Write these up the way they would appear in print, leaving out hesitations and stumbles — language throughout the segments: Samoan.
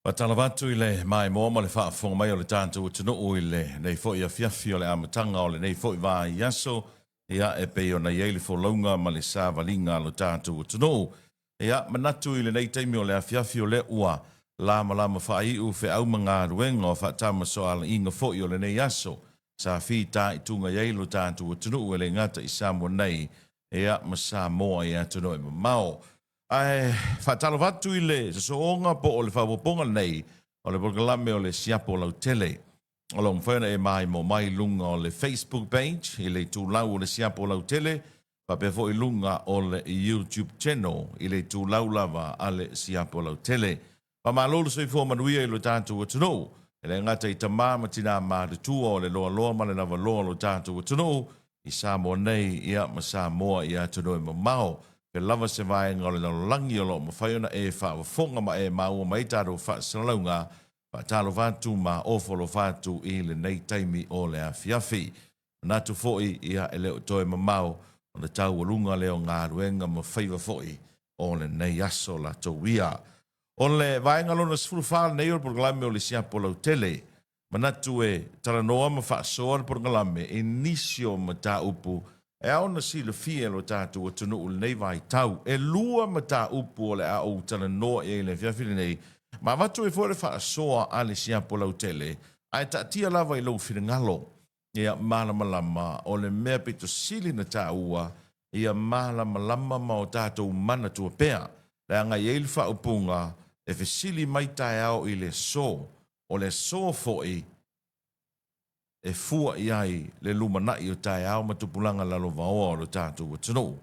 Faatalofa atu i le maimoa ma le faafofoga mai o le tatou atunuu i lenei foi afiafi o le amataga o lenei foi vaiaso, ia, e pei ona i ai le folauga ma le savaliga a lo tatou atunuu. Ia, manatu i lenei taimi o le afiafi o lea ua lamalama faaiu feau ma galuega o faatamasoalaiga foi o lenei aso sa fitaituga i ai lo tatou atunuu e le gata i Samoa nei, ia, ma Samoa i atunuu e mamao. Ae faatalofa atu i le sosooga po o le faaopoopoga lenei o le polokalame o le Siapo Lautele. O lo o mafai ona e maimoa mai i luga o le Facebook page i le itulau o le Siapo Lautele faapea foi i luga o le YouTube channel i le itulau lava a le Siapo Lautele. Faamalo le soifua manuia i lo tatou atunuu, e le gata i tama ma tinā matutua o le loaloa ma le lavaloa o lo tatou atunuu i Samoa nei, ia ma Samoa i atunuu e mamao. Pe lava se vaega o le lalolagi o lo o mafai ona e faafofoga ma e maua mai tatou faasalalauga, faatalofa atu ma ofo alofa atu i lenei taimi o le afiafi. Manatu foi, ia, e le o toe mamao ona taualuga lea o galuega ma faiva foi o lenei aso latou ia. O le vaega lona 14 lenei o le polokalame o le Siapo Lautele. Manatu e talanoa ma faasoa le polokalame i nisi o mataupu e ao ona silafia e lo tatou atunuu i lenei vaitau. E lua mataupu o le a ou talanoa i ai i le afiafi lenei, ma avatu ai foi le faasoa a le Siapo Lautele, ae taatia lava i lou finagalo. Ia malamalama, o le mea pito sili na taua, ia malamalama ma o tatou manatua pea. Leaga e i ai le faaupuga, e fesili mai taeao i le aso, o le aso foi e fua i ai le lumanai o taeao ma tupulaga lalovaoa o lo tatou atunuu.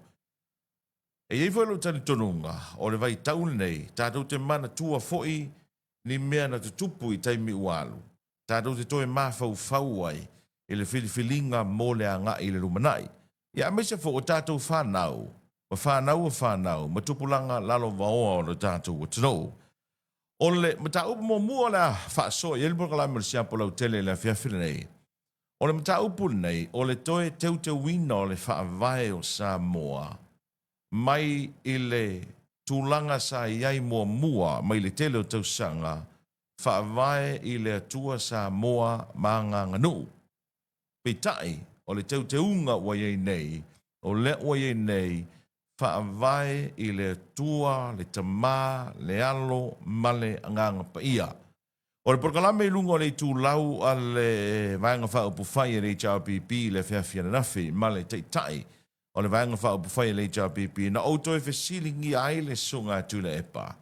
E i ai foi lou talitonuga, o le vaitau lenei, tatou te manatua foi ni mea na tutupu i taimi ua alu, tatou te toe mafaufau ai i le filifiliga mo le agai i le lumanai, ia aemaise foi o tatou fanau ma fanau a fanau ma tupulaga lalovaoa o lo tatou atunuu. O le mataupu muamua o le a faasoa i ai le polokalame o le Siapo Lautele i le afiafi lenei, o le mataupu lenei o le toe teuteuina o le Faavae o Samoa mai i le tulaga sa i ai muamua mai le tele o tausaga Faavae i le Atua Samoa ma Agaganuu. Peitai, o le teuteuga ua i ai nei, o lea ua i ai nei, Faavae i le Atua, le Tama, le Alo ma le Agaga Paia. O le polokalame i luga o le itulau a le Vaega Faaupufai a le HRPP i le afiafi ananafi ma le Taitai o le Vaega Faaupufai a le HRPP na ou toe fesiligia ai le Susuga a Tuilaepa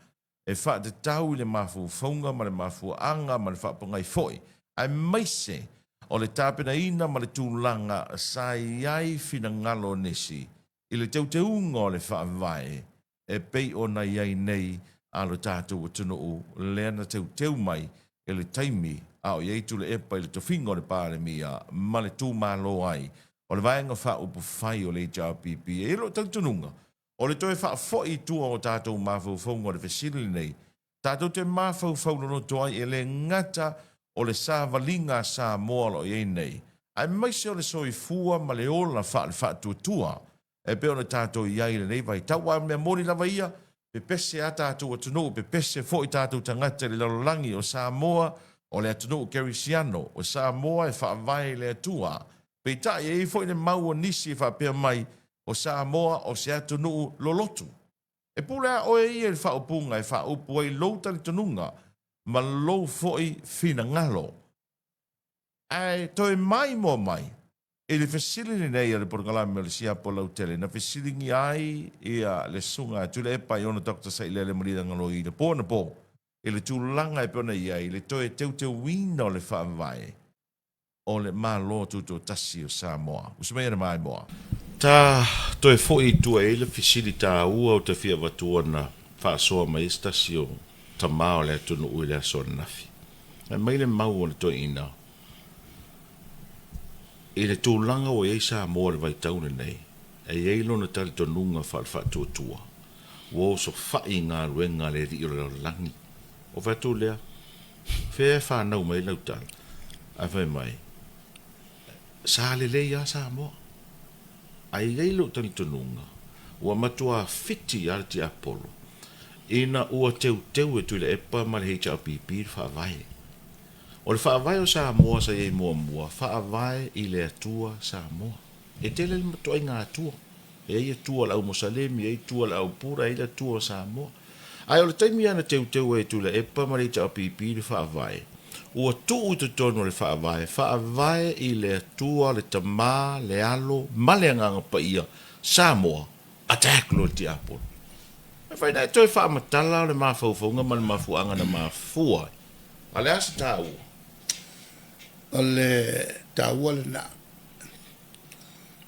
e faatatau i le mafaufauga ma le mafuaaga ma le faapogai foi, aemaise o le tapenaina ma le tulaga sa i ai finagalo o nisi i le teuteuga o le Faavae e pei ona i ai nei a lo tatou atunuu lea na teuteu mai i le taimi a o i ai Tuilaepa i le tofiga o le Palemia ma le tumalo ai o le Vaega Faaupufai o le HRPP. E i ai lou talitonuga, O le toe faafoi i tua o tatou mafaufauga o le fesili lenei, tatou te mafaufau loloto ai e le gata o le savaliga a Samoa o lo o i ai nei, aemaise o le soifua ma le ola faale-faatuatua e pei ona tatou i ai i lenei vaitau. Aua o le mea moni lava ia, pepese a tatou atunuu, pepese foi tatou tagata i le lalolagi, o Samoa o le atunuu kerisiano, o Samoa e faavae i le Atua. Peitai, e i ai foi le mau o nisi e faapea mai, O Samoa o se atunuu lolotu. E pule a oe ia i le faaupuga e faaupu ai lou talitonuga ma lou foi finagalo. Ae toe maimoa mai i le fesili lenei a le polokalame o le Siapo Lautele na fesiligia ai ia le Susuga a Tuilaepa i ona Doctor Sailele Malielegaloi i le po anapo i le tulaga e pei ona i ai le toe teuteuina o le Faavae o le Malo Tutoatasi o Samoa. Usu mai e le maimoa. Ta toe foi i tua e i ai le fesili taua ou te fia avatua na faasoa mai ai se tasi o tama o le atunuu i le aso ananafi. Fai mai le mau o le toeaina, i le tulaga ua i ai Samoa i le vaitau lenei, e i ai lona talitonuga faale-faatuatua, ua osofai i galuega a le alii o le lalolagi. Ou fai atu lea, Fea e fanau mai ai lau tala? Ae fai mai, Sa lelei lava Samoa. Ae i ai lou talitonuga, ua matua fiti lava le tiapolo. Ina ua teuteu e Tuilaepa ma le HRPP le Faavae. O le Faavae o Samoa sa i ai muamua, Faavae i le Atua Samoa. E tele le matuaiga Atua. E i ai Atua o le au Mosalemi, e i ai Atua o le au Buddha, e i ai le Atua o Samoa. Ae o le taimi lava na teuteu ai e Tuilaepa ma le HRPP le Faavae, ua tuu i totonu o le Faavae, Faavae i le Atua, le Tama, le Alo ma le Agaga Paia, Samoa, attack loa le tiapolo. E mafai ona e toe faamatala le mafaufauga ma le mafuaaga na mafua ai. A o le a se taua? O le taua lena,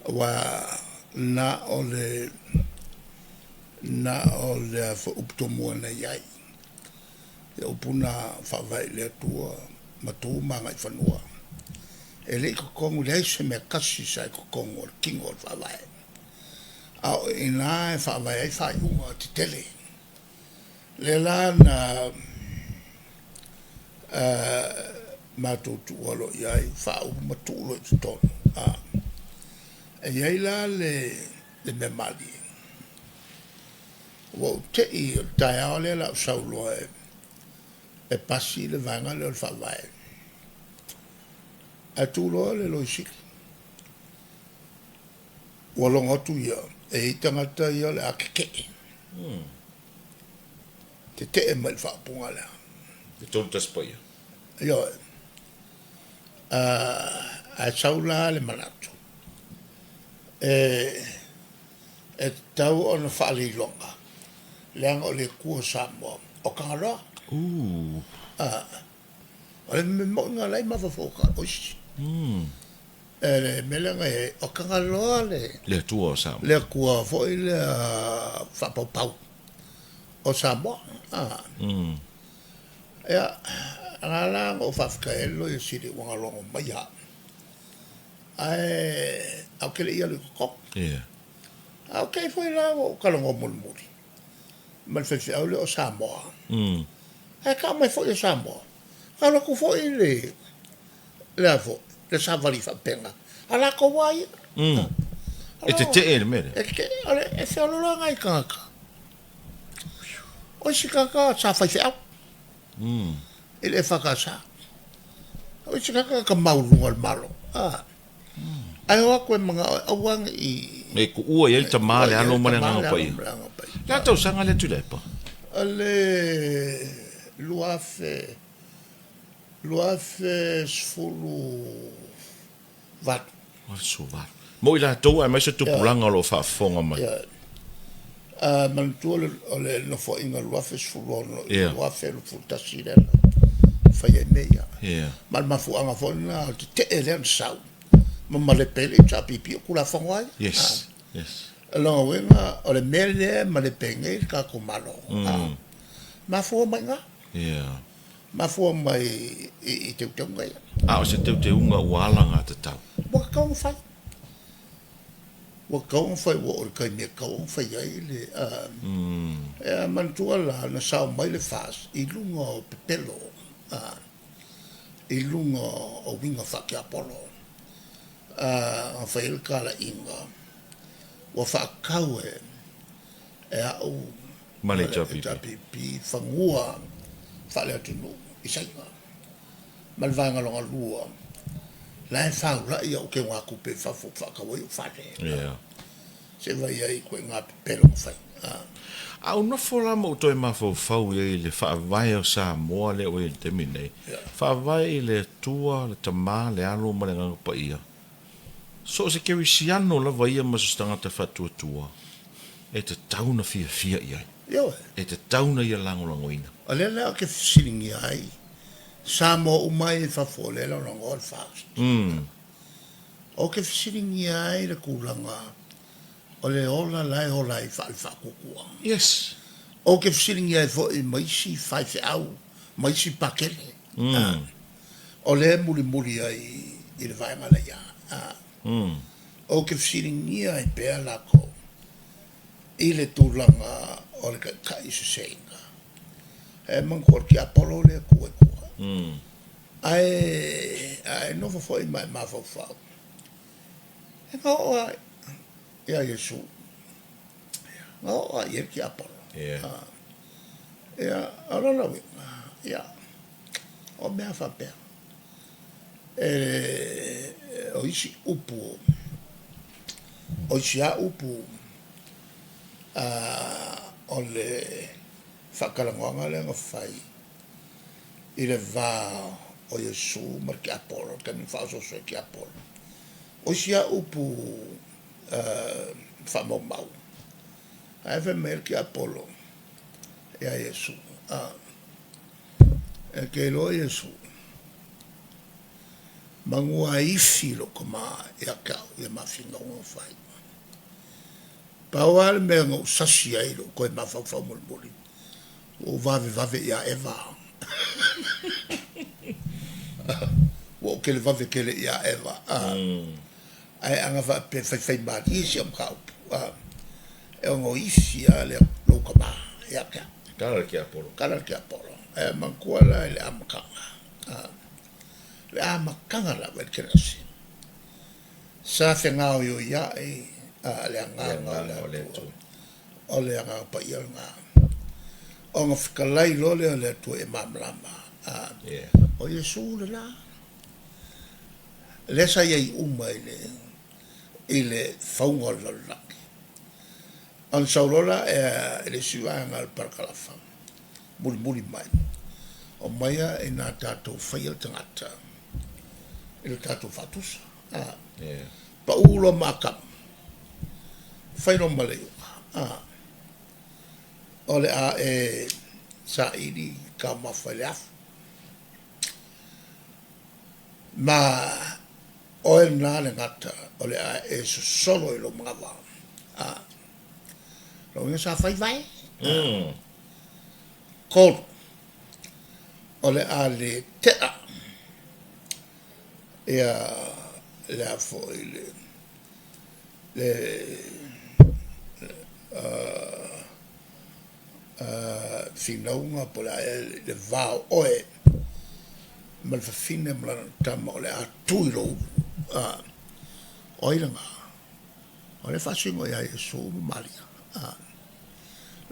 aua na o le na o le a foi upu tomua na i ai, ia upu na faavae i le Atua ma tu ma agaifanua. E le i totonu, leai se mea tasi sa i totonu o le tino o le Faavae. A o i ina e faavae ai faaiuga tetele. Lea la na matou tuua loa i ai faaupu ma tuu loa i totonu, e i ai la le mea malie, ua ou te i o le taeao lea o le a ou sau loa e pasi le vaega lea o le Faavae, ae tu loa le Loia Sili, ua logo atu ia e i ai tagata ia o le a tetee, tetee mai i le faaupuga lea. Le 31 Paia. Ioe. Ae sau la le manatu, e tatau ona faaleiloga, leaga o le Atua o Samoa o Tagaloa. O le mea moni lena o la e i mafaufauga o isi. Le mea lea na i ai, o Tagaloa le Le Atua o Samoa. Le Atua foi lea faapaupau o Samoa. Ia, na ala la ona ou faafetai ai le Loia Sili ua na logo mai au, ae ou te le i alu i totonu. Ae ou te i foi la ua ou talanoa mulimuli ma le faifeau lea o Samoa. Ae tau mai foi o Samoa. Na alu atu foi le, le a foi, le savali faapena, a latou lava ia. E tetee i le mea lea? E tetee, o le, e feoloolo lava nai tagata. O isi tagata sa faifeau i le EFKS. O isi tagata na ta mau i luga o le Malo, ae o atu e manao e aua ne i Ne i tuua i ai le Tama, le Alo ma le Agaga Paia. Le a tausaga lea Tuilaepa? O le 2000, 2018. 2018. Mo i latou aemaise o tupulaga o lo o faafofoga mai. Ioe. Manatua o le Nofoaiga 2016 i le 2021 lea na fai ai mea ia. Ma o le mafuaaga foi lena o le tetee lea na sau ma malepe ai le HRPP, o Tulafono lava ia. Yes. Yes. O lona uiga o le mea lea e malepe ai nei le tatou Malo, mafua mai i ina. Mafua mai i teuteuga ia. A o se teuteuga ua alagatatau? Ua tatau ona fai. Ua tatau ona fai ua oo i le taimi e tatau ona fai ai le a. E manatua la na sao mai le FAST i luga o pepelo, a, i luga o uiga faatiapolo, a, na fai ai le talaiga ua faatatau e au ma le HRPP fanua faale-atunuu i Saina. Ma le vaega lona lua, la e faulai au teugatupe i fafo ou te faatau ai ou fale. Se i vaai ai i ituaiga pepelo na fai. A ou nofo la ma ou toe mafaufau i ai i le Faavae o Samoa lea ua i ai i le taimi nei, Faavae i le Atua, le Tama, le Alo ma le Agaga Paia, So o se kerisiano lava ia ma so se tagata faatuatua e tatau ona fiafia i ai. Ioe. E tatau ona ia lagolagoina. O lea la ou te fesiligia ai Samoa uma ia i fafo o lea e lagolagoa le FAST. Ou te fesiligia ai le tulaga o le ola la e ola ai faale-faatuatua. Yes. Ou te fesiligia ai foi ma isi faifeau ma isi pakele. O lea e mulimuli ai i le vaega lea ia. Ou te fesiligia ai pea lakou i le tulaga o le taitai seseina. E manatua o le tiapolo lea e tu ai tua. Ae a e nofo foi ma e mafaufau, e na oo lava ia Iesu, na oo lava i ai le tiapolo. Ia, o lona uiga, ia, o mea faapea, e, o isi upu, o isi lava upu a, o le faatalanoaga lea na fai i le va o Iesu ma le tiapolo, le taimi na faaosooso ai le tiapolo. O isi lava upu faamaumau, ae fai mai ai le tiapolo ia Iesu, E te iloa Iesu, manua ifi lou tama ia te au ia ma finauga na fai. Pau lava le mea na ou sasi ai i lou toe mafaufau mulimuli, ua ou vavevave ia Eva. Ua ou televave tele ia Eva. Ae ana faapea e faifaimalie si au mataupu, e ono ifi lava le lou tama ia te au. Tala le tiapolo. Tala le tiapolo. E manatua la i le amataga, le amataga lava i le Kenese, sa fegaoioiai le Agaga o le Atua, o le Agaga Paia lena. Ona fetalai loa lea o le Atua ia malamalama, o Iesu le la, lea sa i ai uma i le i le fauga o le lalolagi. Ona sau loa la i le isi vaega o le parakalafa, mulimuli mai, omaia ina tatou faia le tagata i le tatou faatusa. A, pau loa ma Atamu, fai loa ma le iuga, a, o le a e saili taumafa i le afu. Ma oe lena le gata o le a e sosolo i lou manava. A, lona uiga sa fai vae. 3, o le a le tea ia le a foi le le finauga po o le a ea le va o oe ma le fafine ma lana tama o le a tu i lou ulu. O ai lena? O lea e faasino ia Iesu ma Maria.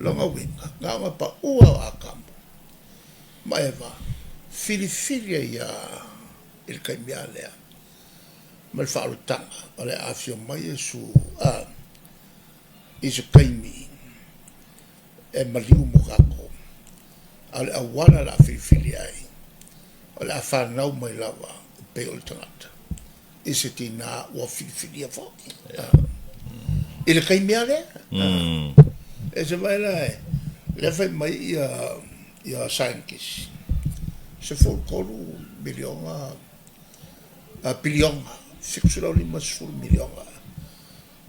Lona uiga, na ona pau lava o Atamu ma Eva, filifili ai lava i le taimi lava lea ma le faaolataga o le a afio mai Iesu i se taimi e maliu mo tatou, a o le auala o le a filifili ai, o le a fanau mai lava e pei o le tagata i se tinā ua filifilia foi i le taimi lava lea. E se vaai la, lea fai mai ia saienitisi, 13 miliona, piliona, 750 miliona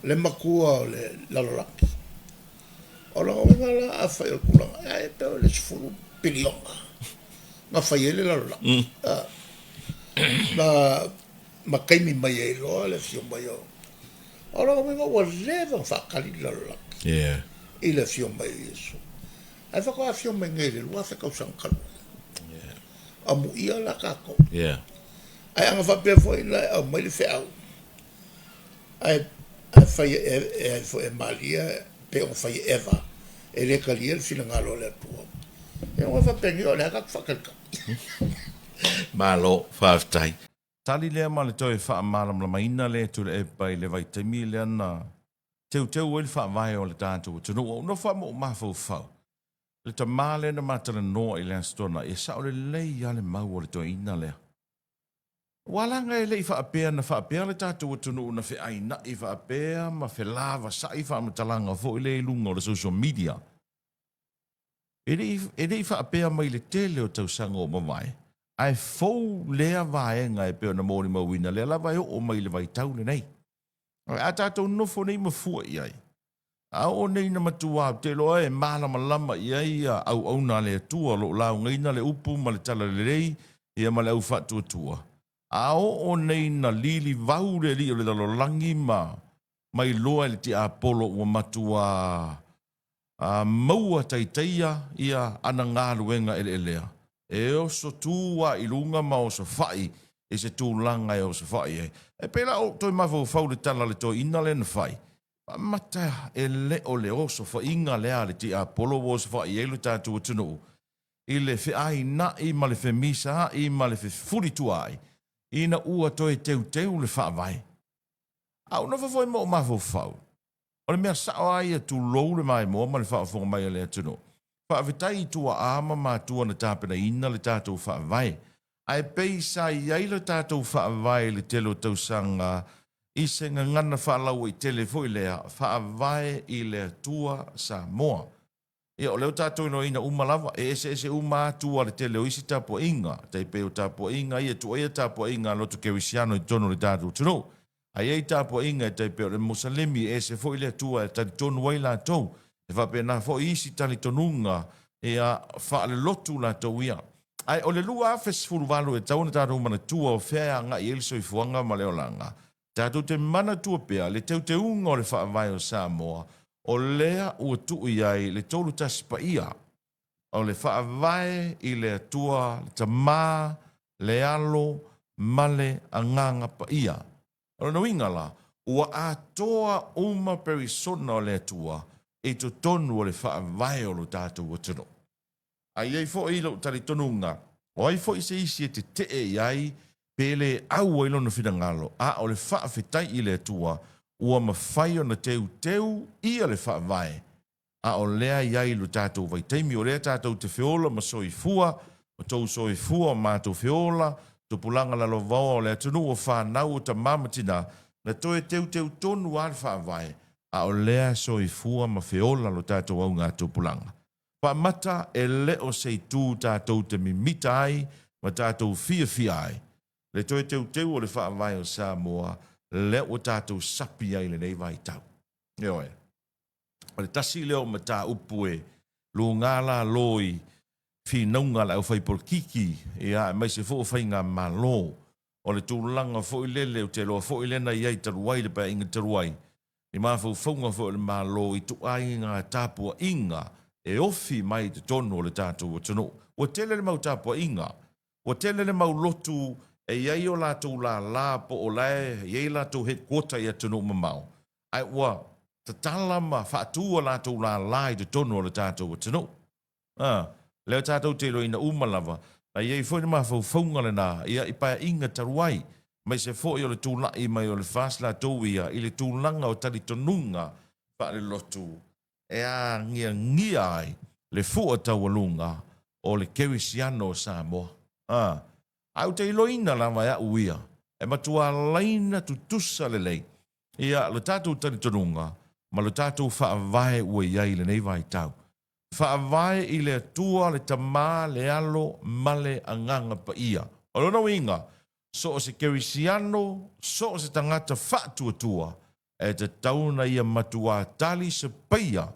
le matua o le lalolagi. O lona uiga la afai o le tulaga, e pei o le 10 piliona na fai ai le lalolagi. Ma taimi mai ai loa le afio mai o. O lona uiga ua leva ona faatali le lalolagi i le afio mai o Iesu. Ae faatoa afio mai nei i le 2000 tausaga talu ai. Amuia la tatou. Ae ana faapea foi la e aumai le feau, ae fai e foi e Maria pei ona fai e Eva, e le talia le finagalo o le Atua. E ona faapea o le a tatou faatalitali. Malo, faafetai. Tali lea ma le toe faamalamalamaina lea Tuilaepa i le vaitaimi lea na teuteu ai le faavae o le tatou atunuu. Ua ou nofo lava ma ou mafaufau, le tama lea na ma talanoa i le Aso Toonai, e sao lelei lava le mau a le toeaina lea. Ua laga e le i faapea na faapea le tatou atunuu na feaina'i faapea ma felavasai faamatalaga foi lea i luga o le social media. E le i, e le i faapea mai le tele o tausaga ua mavae, ae fou lea vaega e pei ona molimauina lea lava e oo mai i le vaitau lenei. Ae a tatou nofo nei ma fua i ai, a oo nei ina matua ou te iloa e malamalama i ai auauna a le Atua o lo o laugaina le upu ma le talalelei ia ma le au faatuatua, a oo nei ina lilivau le alii o le lalolagi ma ma iloa e le tiapolo ua matua maua taitaia ia ana galuega eleelea, e oso tu a i luga ma osofai i se tulaga e osofai ai. E pei la o toe mafaufau i le tala a le toeaina lea na fai. Faamata e le o le osofaiga lea a le tiapolo ua osofai ai lo tatou atunuu i le feaina'i ma le femisaa'i ma le fefulituaa'i ina ua toe teuteu le Faavae. A ou nofo foi ma ou mafaufau, o le mea sa'o lava ia tulou le maimoa ma le faafofoga mai a le atunuu. Faafetai i tuaa ma matua na tapenaina le tatou Faavae. Ae pei sa i ai le tatou Faavae i le tele o tausaga i se gagana faalauaitele foi lea, Faavae i le Atua Samoa. Ia, o lea ua tatou iloaina uma lava, e eseese uma atu a le tele o isi tapuaiga, tai pei o tapuaiga ia, tuuaia tapuaiga a lotu kerisiano i totonu o le tatou atunuu. Ae i ai tapuaiga e tai pei o le Musalemi, e ese foi le Atua e talitonu ai latou. E faapena foi isi talitonuga, ia, faalelotu latou ia. Ae o le 2018 e tatau ona tatou manatua o fea e agai i ai le soifuaga ma le olaga. Tatou te manatua pea le teuteuga o le Faavae o Samoa, o lea ua tuu i ai le 31 paia o le Faavae i le Atua, le Tama, le Alo ma le Agaga Paia. O lona uiga la, ua atoa uma perisona o le Atua i totonu o le Faavae o lo tatou atunuu. A i ai foi lou talitonuga, o ai foi se isi e tetee i ai pe le au ai lona finagalo, a o le faafetai i le Atua ua mafai ona teuteu ia le Faavae, a o lea i ai lo tatou vaitaimi, o lea tatou te feola ma soifua, o tou soifua o matou feola, tupulaga lalovaoa o le atunuu, o fanau, o tama ma tina, na toe teuteu tonu lava le Faavae, a o lea e soifua ma feola lo tatou augatupulaga. Faamata e le o se itu tatou te mimita ai ma tatou fiafia ai le toe teuteu o le Faavae o Samoa lea ua tatou sapi ai i lenei vaitau. Ioe. O le tasi lea o mataupu e luga lalo i finauga a le aufaipolokiki, ia, aemaise foi o faigamalo, o le tulaga foi lele, ou te iloa foi lea na i ai talu ai le Paeaiga talu ai, i mafaufauga foi o le Malo i ituaiga tapuaiga e ofi mai i totonu o le tatou atunuu. Ua tele le mau tapuaiga, ua tele le mau lotu e i ai o latou lala po o la e i ai latou headquarter i atunuu mamao, ae ua tatala ma faatu a latou lala i totonu o le tatou atunuu. A, lea tatou te iloaina uma lava, na i ai foi le mafaufauga lena, ia, i paeaiga talu ai, aemaise foi o le tulai mai o le FAST latou ia i le tulaga o talitonuga faalelotu e agiagia ai le fua taualuga o le kerisiano o Samoa. A, ae ou te iloaina lava e au ia, e matua laina tutusa lelei ia lo tatou talitonuga ma lo tatou faavae ua i ai i lenei vaitau. Faavae i le Atua, le Tama, le Alo ma le Agaga Paia. O lona uiga, so o se kerisiano, so o se tagata faatuatua, e tatau ona ia matuā tali sepaia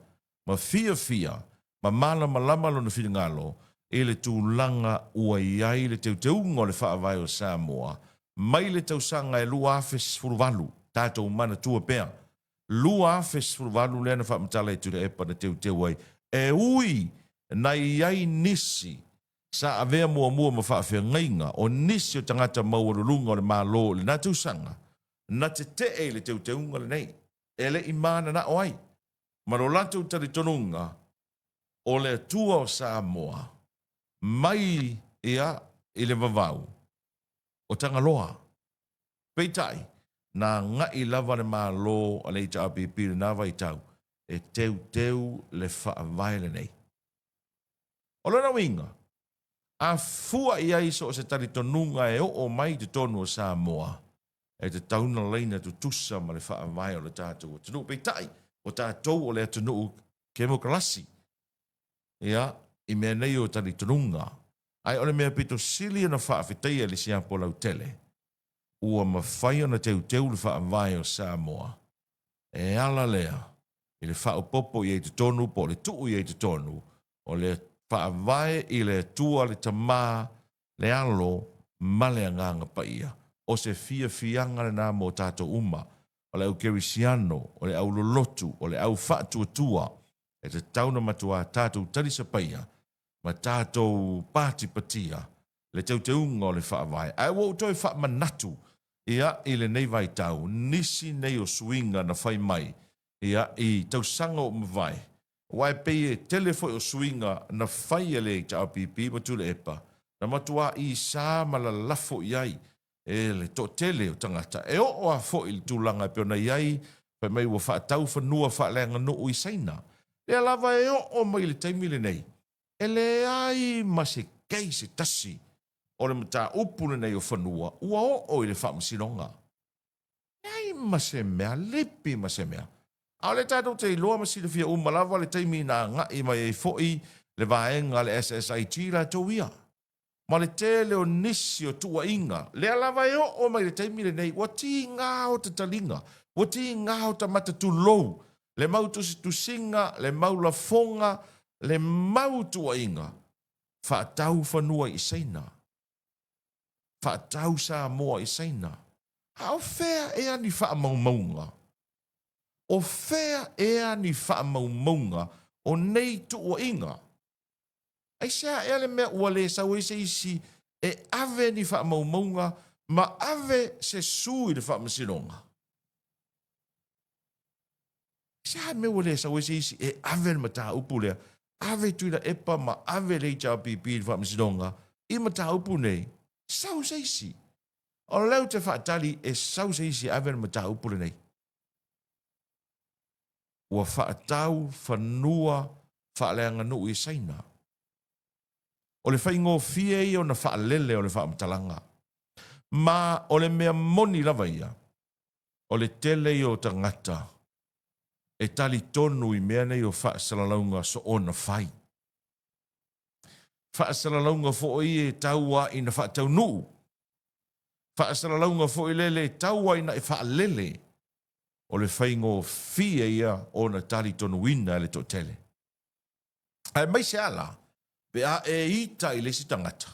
ma fiafia ma malamalama lona finagalo i le tulaga ua i ai le teuteuga o le Faavae o Samoa mai le tausaga e 2018, tatou manatua pea, 2018 lea na faamatala e Tuilaepa na teuteu ai, e ui na i ai nisi sa avea muamua ma faafeagaiga o nisi o tagata maualuluga o le Malo i lena tausaga, na tetee i le teuteuga lenei, e le i mananao ai ma lo latou talitonuga o le Atua o Samoa mai ia i le vavau o Tagaloa. Peitai, na agai lava le Malo a le HRPP i lena vaitau e teuteu le Faavae lenei. O lona uiga, a fua i ai so o se talitonuga e oo mai i totonu o Samoa, e tatau ona laina tutusa ma le Faavae o le tatou atunuu. Peitai, o tatou o le atunuu kemokarasi, ia, i mea nei o talitonuga. Ae o le mea pito sili ona faafetaia i le siapo lautele, ua mafai ona teuteu le Faavae o Samoa, e ala lea i le faaopoopo i ai totonu po o le tuu i ai totonu o le Faavae i le Atua le Tama, le Alo ma le Agaga Paia. O se fiafiaga lena mo tatou uma, o le au kerisiano, o le au lolotu, o le au faatuatua, e tatau ona matuā tatou talisapaia ma tatou patipatia le teuteuga o le Faavae. Ae ua ou toe faamanatu ia i lenei vaitau nisi nei o suiga na fai mai. Ia, i tausaga ua mavae, aua e pei e tele foi o suiga na fai e le HRPP ma Tuilaepa, na matuā isa ma lalafo i ai e le toatele o tagata. E oo lava foi i le tulaga e pei ona i ai, fai mai ua faatau fanua faaleaganuu i Saina. Lea lava e oo mai i le taimi lenei, e leai ma se case e tasi o le mataupu lenei o fanua ua oo i le Faamasinoga. Leai ma se mea, lipi ma se mea. A o lea tatou te iloa ma silafia uma lava le taimi na agai mai ai foi le vaega a le SSIG latou ia, ma le tele o nisi o tuuaiga, lea lava e oo mai i le taimi lenei, ua tiga o ta taliga, ua tiga o ta mata tulou, le mau tusitusiga, le mau lafoga, le mau tuuaiga, faatau fanua i Saina. Faatau Samoa i Saina. A o fea ea ni faamaumauga? O fea ea ni faamaumauga o nei tuuaiga? Aisea ea le mea ua le sau ai se isi e ave ni faamaumauga ma ave se su i le Faamasinoga? Aisea le mea ua le sau ai se isi e ave le mataupu lea, ave Tuilaepa ma ave le HRPP i le Faamasinoga i mataupu nei? Sau se isi. O lea ou te faatali e sau se isi e ave le mataupu lenei. Ua faatau fanua faaleaganuu i Saina. O le faigofie ia ona faalele o le faamatalaga. Ma o le mea moni lava ia, o le tele ia o tagata e talitonu i mea nei o faasalalauga soona fai. Faasalalauga foi e tau a ina faataunuu. Faasalalauga foi lele e tau a ina e faalele. O le faigofie ia ona talitonuina e le toatele. Aemaise a la, pe a e ita i le isi tagata,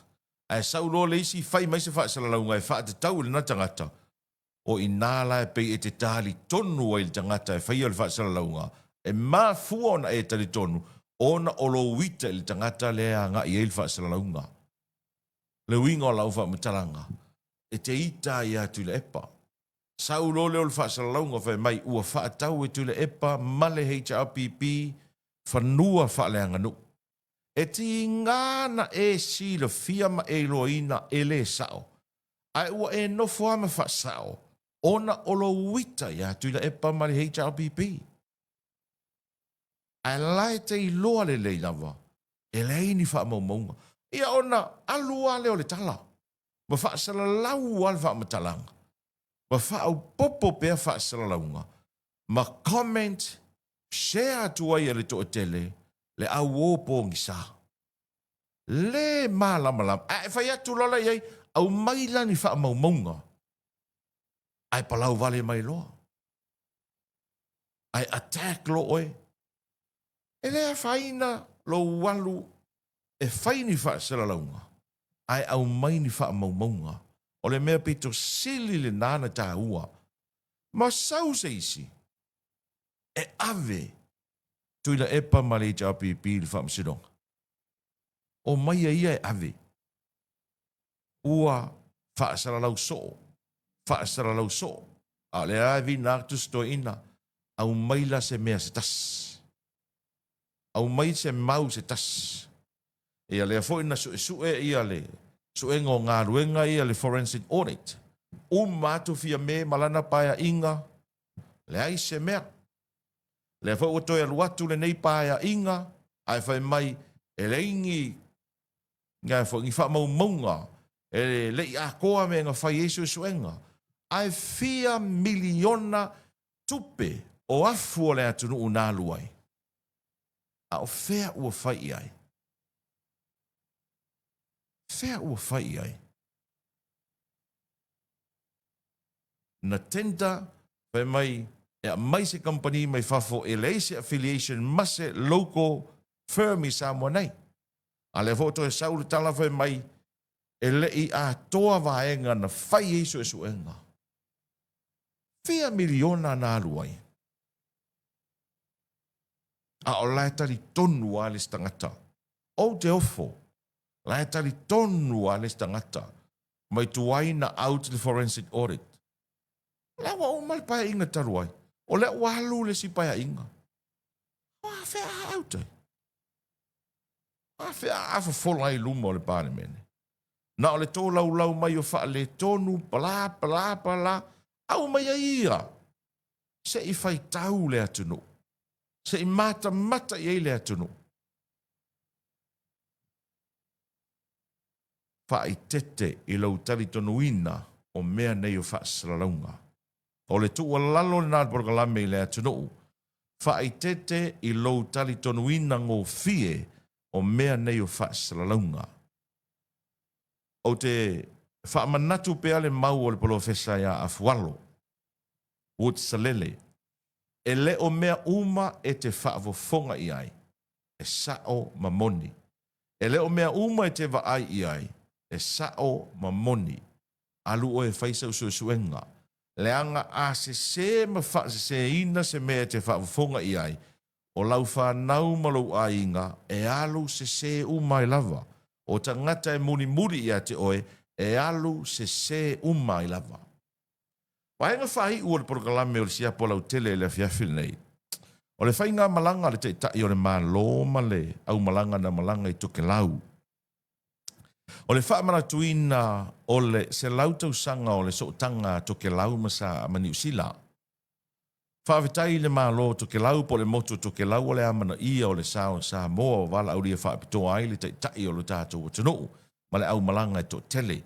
ae sau loa le isi fai mai se faasalalauga e faatatau i lena tagata, o i ina la e pei e te talitonu ai i le tagata e faia le faasalalauga, e mafua ona e talitonu ona o lou ita i le tagata lea e agai i ai le faasalalauga. Le uiga o lau faamatalaga, e te ita ai ia Tuilaepa. Sau loa lea o le faasalalauga fai mai ua faatau e Tuilaepa ma le HRPP fanua faaleaganuu. E tiga na e silafia ma e iloaina e le sao, ae ua e nofo lava ma faasao ona o lou ita ia Tuilaepa ma le HRPP. Ae la e te iloa lelei lava, e leai ni faamaumauga. Ia ona alu lava lea o le tala, ma faasalalau lava le faamatalaga, ma faaopoopo pea faasalalauga, ma comment, share atu ai e le toatele le auō pogisa. Le malamalama. Ae fai atu loa la i ai, aumai la ni faamaumauga, ae palau vale mai loa. Ae attack loa oe. E le afaina lou alu e fai ni faasalalauga, ae aumai ni faamaumauga. O le mea pito sili lena na taua. Ma sau se isi e ave Tuilaepa ma le HRPP i le Faamasinoga. Omai a ia e ave. Ua faasalalau soo, faasalalau soo. A o lea lava e vina atu si toeaina, aumai la se mea se tasi. Aumai se mau se tasi. Ia lea foi na suesue ia le suega o galuega ia le forensic audit. Uma atu Fiame ma lana paeaiga, leai se mea. Lea foi ua toe alu atu lenei paeaiga ae fai mai e leai ni ni faamaumauga e le i atoa mea na fai ai suesuega. Ae fia miliona tupe o afu o le atunuu na alu ai? A o fea ua fai i ai? Fea ua fai i ai? Na tender, fai mai e aumai se kamupani mai fafo e leai se affiliation ma se local firm i Samoa nei. A lea foi ua toe sau le tala fai mai e le i atoa vaega na fai ai suesuega. Fia miliona na alu ai? A o la e talitonu lava le isi tagata. Ou te ofo, la e talitonu lava le isi tagata mai tuai na out le forensic audit. La ua uma le paeaiga talu ai. O lea ua alu le isi paeaiga. O afea a autai? O afea a fofola ai i luma o le Palemene? Na o le tolaulau mai o faaletonu, bla bla bla, aumai ai ia se i faitau le atunuu, se i matamata i ai le atunuu. Faaeteete i lou talitonuina o mea nei o faasalalauga. O le tuualalo lena a le polokalame i le atunuu, faaeteete i lou talitonuina gofie o mea nei o faasalalauga. Ou te faamanatu pea le mau o le polofesa ia Afualo Wood Salele, e le o mea uma e te faafofoga i ai, e sa'o ma moni. E le o mea uma e te vaai i ai, e sa'o ma moni. Alu oe e fai sau suesuega. Leaga a sesē ma faasesēina se mea e te faafofoga i ai, o lau fanau ma lou aiga e alu sesē uma ai lava. O tagata e mulimuli ia te oe, e alu sesē uma ai lava. Vaega faaiu o le polokalame o le siapo lautele i le afiafi lenei, o le faigamalaga a le Taitai o le Malo ma le aumalaga na malaga i Tokelau. O le faamanatuina o le 100 tausaga o le sootaga a Tokelau ma Sa ma Niu Sila. Faafetai i le Malo o Tokelau po o le motu o Tokelau o le amanaia o le sa o Samoa ua valaaulia faapitoa ai le Taitai o lo tatou atunuu ma le aumalaga e toatele.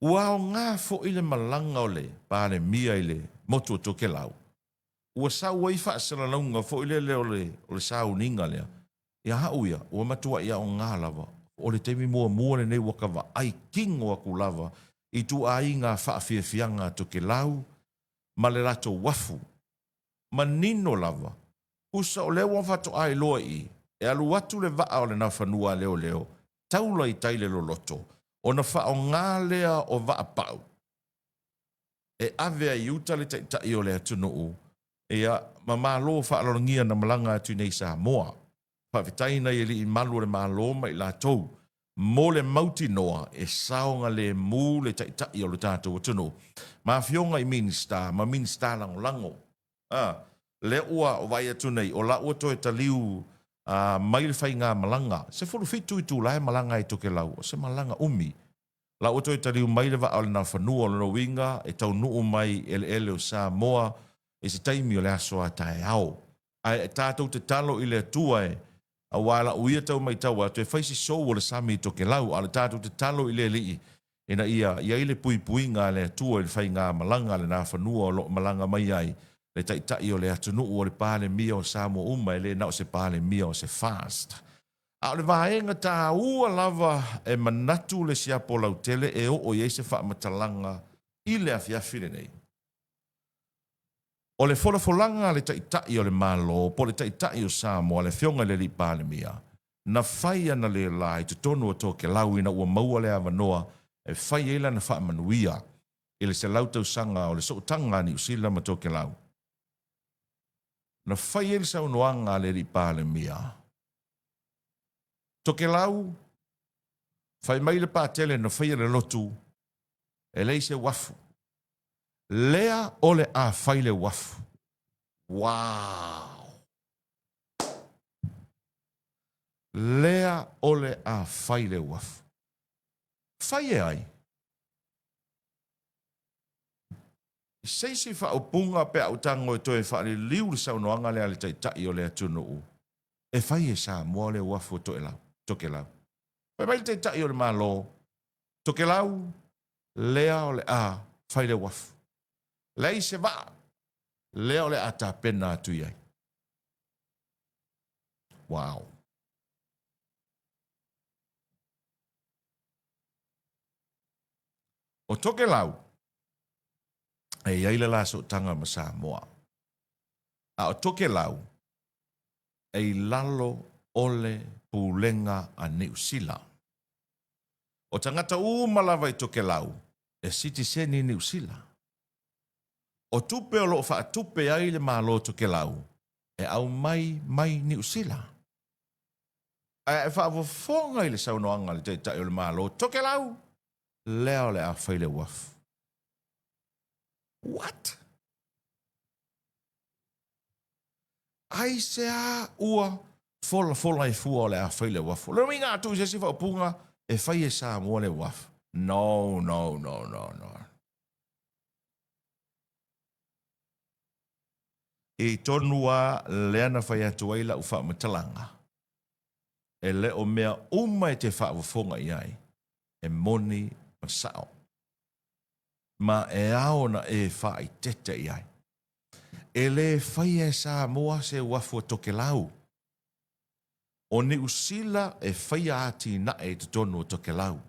Ua aoga foi le malaga o le Palemia i le motu o Tokelau, ua sau ai faasalalauga foi lele o le o le sauniga lea. Ia au ia, ua matuai aoga lava, o le taimi muamua lenei ua ka vaai kino aku lava i ituaiga faafiafiaga a Tokelau ma le latou uafu. Manino lava, usa o lea ua faatoa iloa i i, e alu atu le vaa o le Nafanua a leoleo, taula i tai le loloto, ona faaaoga lea o vaa pau e ave ai i uta le Taitai o le atunuu, ia, ma malo faaaloalogia na malaga atu i nei i Samoa. Faafetai i nai alii malu o le Malo ma i latou mo le mautinoa e saogalemu le Taitai o le tatou atunuu ma afioga i Minisita ma Minisita Lagolago. A, lea ua vaai atu nei, o la ua toe taliu mai le faigamalaga, 17 itula e malaga ai i Tokelau, o se malaga umi. La ua toe taliu mai le vaa o le Nafanua, o lona uiga e taunuu mai i eleele o Samoa i se taimi o le aso a taeao. Ae tatou tatalo i le Atua e, aua lau ia tau maitau atu e fai si sou o le sami i Tokelau, a o le tatou tatalo i le Alii ina ia i ai le puipuiga a le Atua i le faigamalaga a le Nafanua o lo o malaga mai ai le Taitai o le atunuu o le Palemia o Samoa uma, e le na o se Palemia o se Fast. A o le vaega taua lava e manatu le siapo lautele e oo i ai se faamatalaga i le afiafi lenei, o le folafolaga a le Taitai o le Malo po o le Taitai o Samoa, le Afioga i le Alii Palemia, na fai analeila i totonu o Tokelau ina ua maua le avanoa e fai ai lana faamanuia i le 100 tausaga o le sootaga a Niu Sila ma Tokelau. Na fai ai le saunoaga a le Alii Palemia, Tokelau, fai mai le Patele na faia le lotu, e leai se uafu. Lea o le a fai le uafu. Wow! Lea o le a fai le uafu. Fai e ai? I se isi faaupuga pe a ou tago e toe faaliliu le saunoaga lea a le Taitai o le atunuu, e fai e Samoa le uafu o Toelau, Tokelau. Fai mai le Taitai o le Malo, Tokelau, lea o le a fai le uafu. Leai se vaa, lea o le a tapena atu i ai. Wow. O Tokelau, e i ai le la sootaga ma Samoa. A o Tokelau, e i lalo o le pulega a Niu Sila. O tagata uma lava i Tokelau, e sitiseni Niu Sila. O tupe o lo o faatupe ai le Malo o Tokelau, e aumai mai Niu Sila. Ae a e faafofoga i le saunoaga a le Taitai o le Malo, Tokelau, lea o le a fai le uafu. What? Aisea ua folafola ai fua o le a fai le uafu? O lona uiga a tuu i se isi faaupuga, e fai e Samoa le uafu. No, no, no, no, no. I tonu lava lea na fai atu ai lau faamatalaga, e le o mea uma e te faafofoga i ai e moni ma sao, ma e ao ona e faaeteete i ai. E le faia e Samoa se uafu a Tokelau. O Niu Sila e faia atinae i totonu o Tokelau.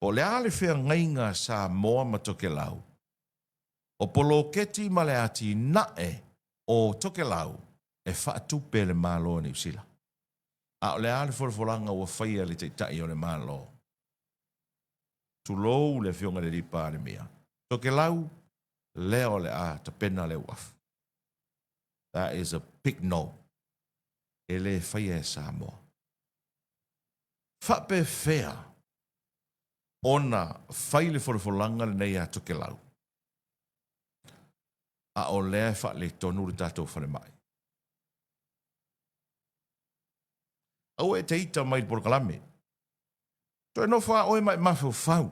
Po o le a le feagaiga a Samoa ma Tokelau, o poloketi ma le atinae o Tokelau e faatupe e le Malo o Niu Sila. A o le a le folafolaga ua faia e le Taitai o le Malo? Tulou le Afioga i le Palemia. Tokelau, lea o le a tapena le uafu. That is a big no. E le faia e Samoa. Faapefea ona fai le folafolaga lenei ia Tokelau, a o lea e faaletonu le tatou falemai? Aua e te ita mai i le polokalame. Toe nofo lava oe ma e mafaufau,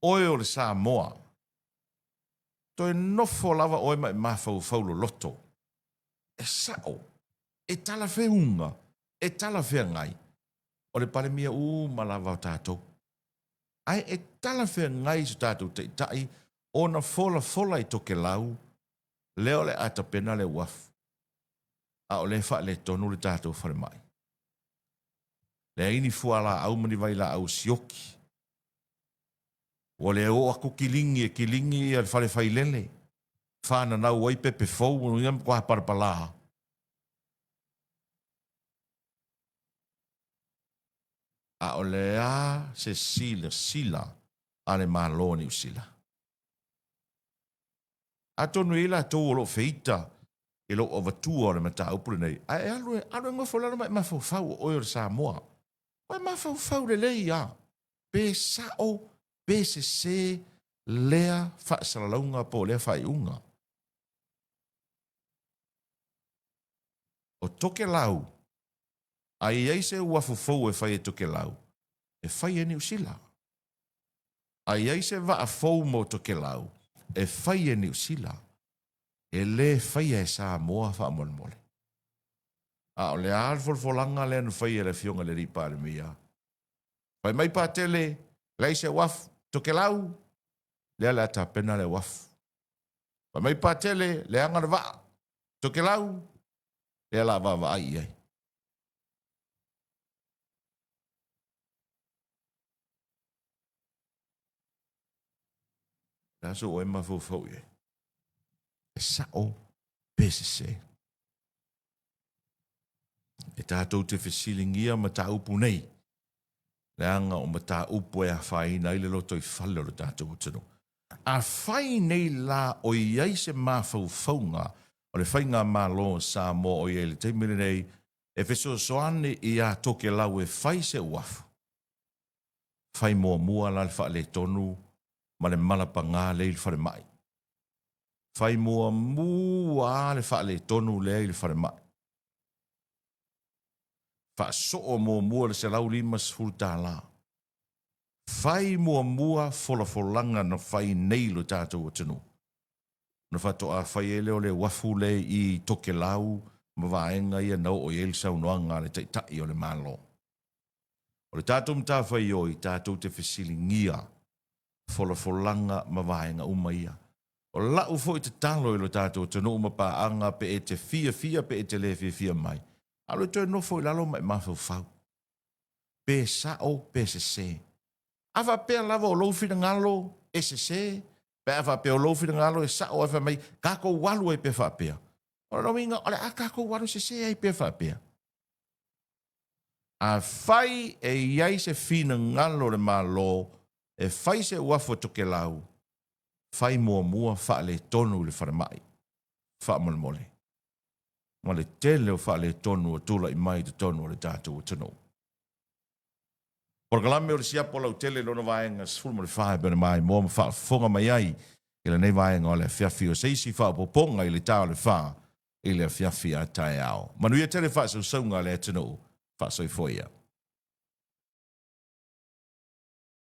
oe o le Samoa. Toe nofo lava oe ma e mafaufau loloto. E sao, e talafeuga, e talafeagai, o le Palemia uma lava o tatou. Ae e talafeagai so tatou Taitai ona folafola i Tokelau lea o le a tapena le uafu, a o lea e faaletonu le tatou falemai. Leai ni fualaau ma ni vailaau sioki. Ua le oo atu kiligi e kiligi ia le fale failele, fananau ai pepe fou, ia matua palapala. A o le a se silasila a le Malo o Niu Sila? Atonu e i ai latou o lo o feita i lou avatua o le mataupu lenei, ae alu e, alu e nofo i lalo ma e mafaufau o oe o le Samoa. Ua e mafaufau lelei lava, pe sao pe sese lea faasalalauga po o lea faaiuga. O Tokelau, a i ai se uafu fou e fai e Tokelau, e fai e Niu Sila. A i ai se vaa fou mo Tokelau, e fai e Niu Sila. E le faia e Samoa faamolemole. A o le a le folafolaga lea na faia e le Afioga i le Alii Palemia? Fai mai Patele, leai se uafu, Tokelau, lea o le a tapena le uafu. Fai mai Patele, leaga le vaa, Tokelau, lea o le a vaavaai i ai. O le a sou oe mafaufau i ai? E sao pe sese? E tatou te fesiligia mataupu nei, leaga o mataupu e afaina ai le lotoifale o le tatou atunuu. Afai nei la o i ai se mafaufauga o le Faigamalo o Samoa o i ai i le taimi lenei e fesoasoani iā Tokelau e fai se uafu, fai muamua la le faaletonu ma le mala pagā lea i le falemai. Fai muamua le faaletonu lea i le falemai. Faasoo muamua le $150. Fai muamua folafolaga na fai nei i lo tatou atunuu. Ona faatoa fai ai lea o le uafu lea i Tokelau ma vaega ia na oo i ai le saunoaga a le Taitai o le Malo. O le tatou matafaioi, tatou te fesiligia folafolaga ma vaega uma ia. O lau foi tatalo i lo tatou atunuu ma paaga pe e te fiafia pe e te le fiafia mai, alu e toe nofo i lalo ma e mafaufau. Pe sao pe sese. A faapea lava o lou finagalo e sese, pe a faapea o lou finagalo e sao ae fai mai, tatou alu ai pea faapea. O lona uiga, o le a tatou alu sese ai pea faapea. Afai e i ai se finagalo o le Malo e fai se uafu a Tokelau, fai muamua faaletonu i le falemai, faamolemole. Ma le tele o faaletonu ua tulai mai i totonu o le tatou atunuu. Polokalame o le Siapo Lautele i lona vaega 14 e pei ona maimoa ma faafofoga mai ai i lenei vaega o le afiafi o se isi faaopoopoga i le ta o le fa. i le afiafi a taeao. Manuia tele faasausauga a le atunuu. Faasoifua ia.